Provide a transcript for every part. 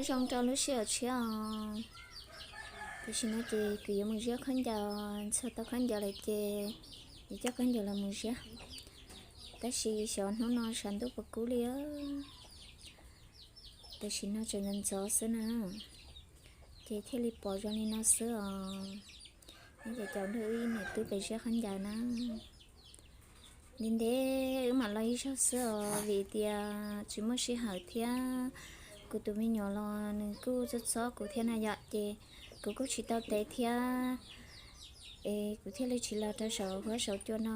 Zoo rau lub sij hawm tshiab os. Tam sim no ces kuv yuav mus ziab khaub ncaws, ntxhua tau khaub ncaws lawm ces yuav coj khaub ncaws los mus ziab. Tab sis xyov hnub no sab ntuj puas kub li. Tam sim no tseem ntxov ntxov xwb na, ces thiaj li pom zoo li no xwb os. Neb cov caum nrog wb niam tub pem ziab khaub ncaws na. Ntev ntev wb mam los ib zaug xwb os, vim tias tsis muaj sij hawm thiab. Kuv tus me nyuam los nws kuj txob txob kuv thiab na yom, ces kuv kuj tsis tau tes thiab. Es kuv thiaj li tsis los rau saum huab saum cua no.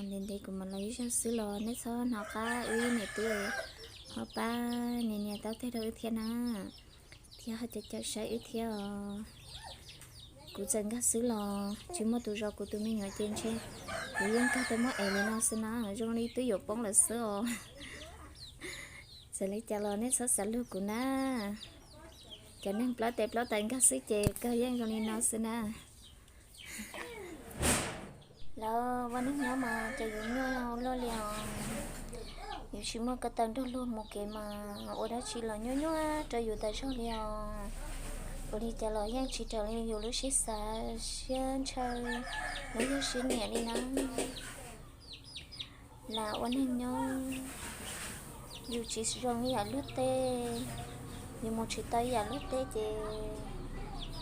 Ntev ntev kuv mam los ib zaug xwb los neb txhob hnov qab, wb niam tub ho pab nias nias taub teg rau wb thiab na, thiab ho caum caum saib wb thiab os. Kuv txawm nkag xwb los tsis muaj tus zov kuv tus me nyuam ces ntshe kuv yeej nkag tau muab ev li no xwb na, zoo li twb yuav poob lawm xwb os. Txawm li cas los nej txhob xav lug kuv na. Cov neeg plaub tes plaub taw nkag xwb ces kawg yeej zoo li no xwb na. Lawv ua neej nyob mas ces yus nyuaj luaj li os. Yus tsis muaj ko taw nrog luag mus kev mas ua dab tsi los nyuaj nyuaj rau yus tas zog li os. Ua li cas los yeej tsis raws li yus lub siab xav siab ntshaw, los yog siab nyiam li na. Lam ua neeg nyob, yus tsis zoo ib yam luag tej, yus mus tsis tau ib yam luag tej ces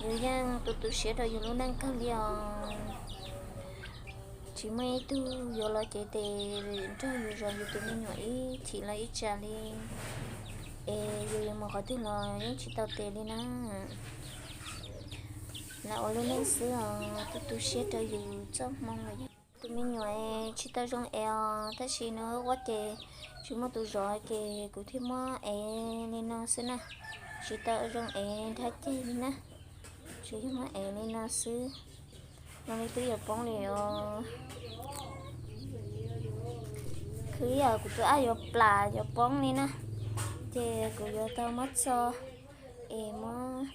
yus yeej tu tu siab rau yus lub neej kawg li os. Tsis muaj ib tug yuav los cev tes nrog yus zov yus tus me nyuam ib chim los ib tsam li, es yus yuav mus qhov twg los yeej tsis tau tes li na. Lam ua lub neej xwb os, tu tu siab rau yus txoj hmoo los yog tus me nyuam tsis tau zoo ev os, tab sis nws ua ces tsis muaj tus zov ces kuv thiaj muab ev li no xwb na. Tsis tau zoo ev nrab ceg li na, tsuas yog muab ev li no xwb. Zoo li twb yuav poob li os. Khwv yam kuv tus ab yuav plam yuav poob li na, ces kuv yuav tau muab txo es muab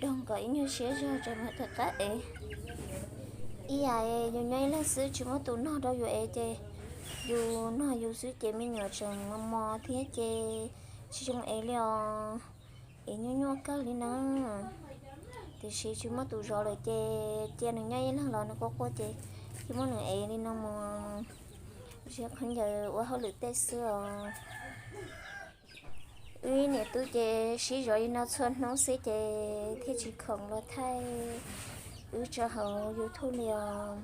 doog kom ib nyuag siab zog tso mam rov qab ev. Ib yam yus nyob ib leeg xwb tsis muaj tus nog rau yus ev ces yus nog yus xwb ces me nyuam tseem mos mos thiab ces tsis zoo ev li os. Ev nyuaj nyuaj kawg li na. Tiam sis tsis muaj tus zov lawm ces cia nws nyob ib leeg los nws quaj quaj ces thiaj muab nws ev li no mus ziab khaub ncaws ua hauj lwm tej xwb os. Wb niam tub ces sib zov li no txhua hnub xwb ces thiaj tsis khoom los thaij wb tso hauv YouTube li os.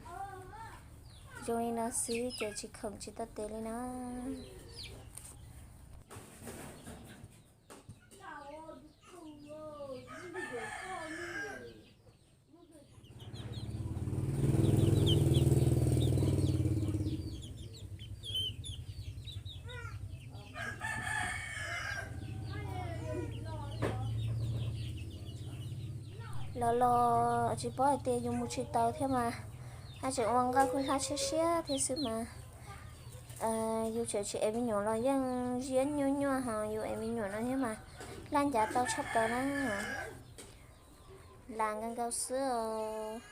Zoo li no xwb ces tsis khoom tsis tau tes li na. Los los tsis paub hais tias yus mus tsis tau thiab mas, haj tseem ua nkauj kub hlab siab siab thiab xwb mas. Yus tseem tsis ev me nyuam los yeej ziab nyuaj nyuaj ho yus ev me nyuam no thiab mas, hlab ncav tau tshaj plaws na. Lam nkaus nkaus xwb os.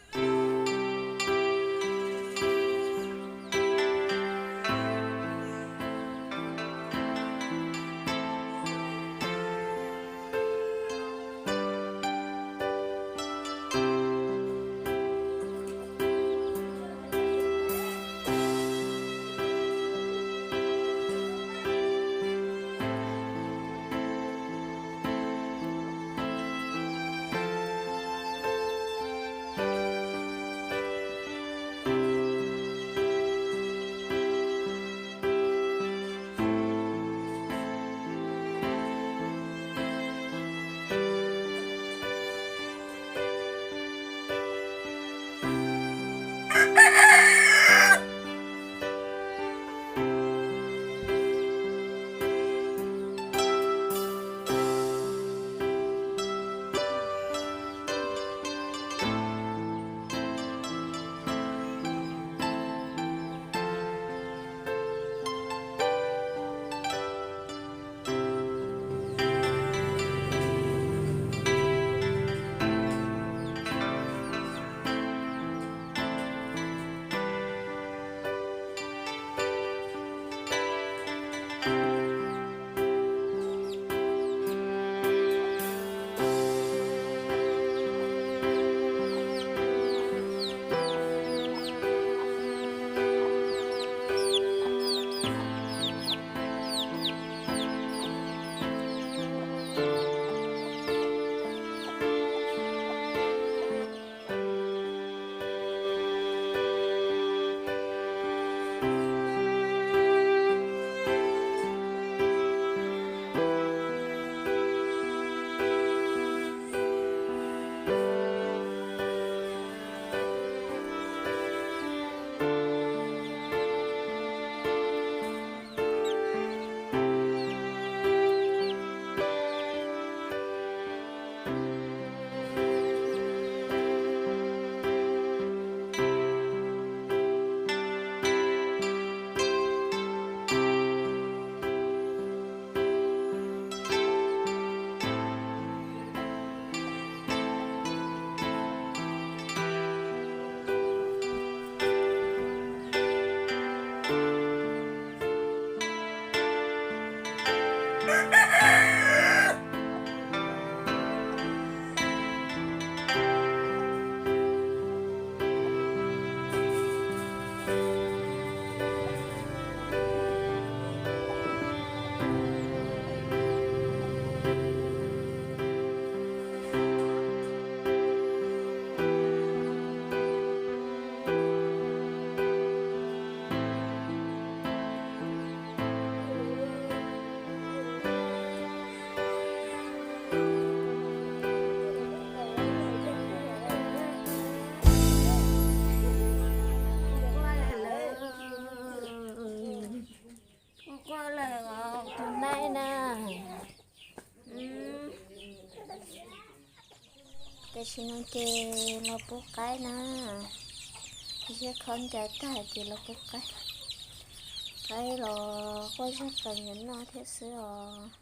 Tam sim no ces los pub qaib na, ziab khob ncas tag ces los pub qaib. Qaib los quaj zaj qees yuav noj thiab xwb os.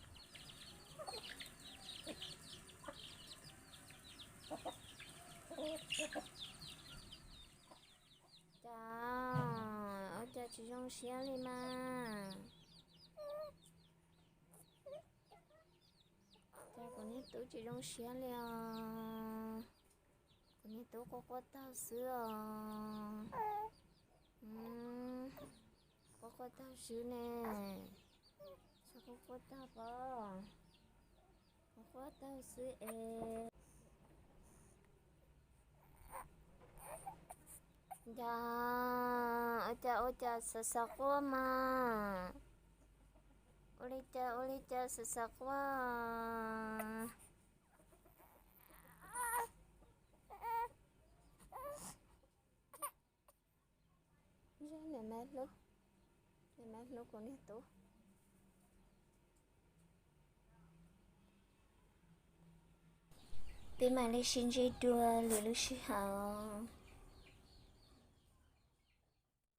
Cas, ua cas tsis zoo siab li mas? Cas kuv niag tub tsis zoo siab li os. Kuv niag tub quaj quaj taug xwb os. Quaj quaj taug xwb ne. Xyov quaj quaj taug pob. Quaj quaj taug xwb es. Cas, ua cas ua cas xav xav quaj mas? Ua li cas ua li cas xav xav quaj? Niam maiv hlub, niam maiv hlub kuv niag tub. Peb mam li sib ntsib dua lwm lub sij hawm.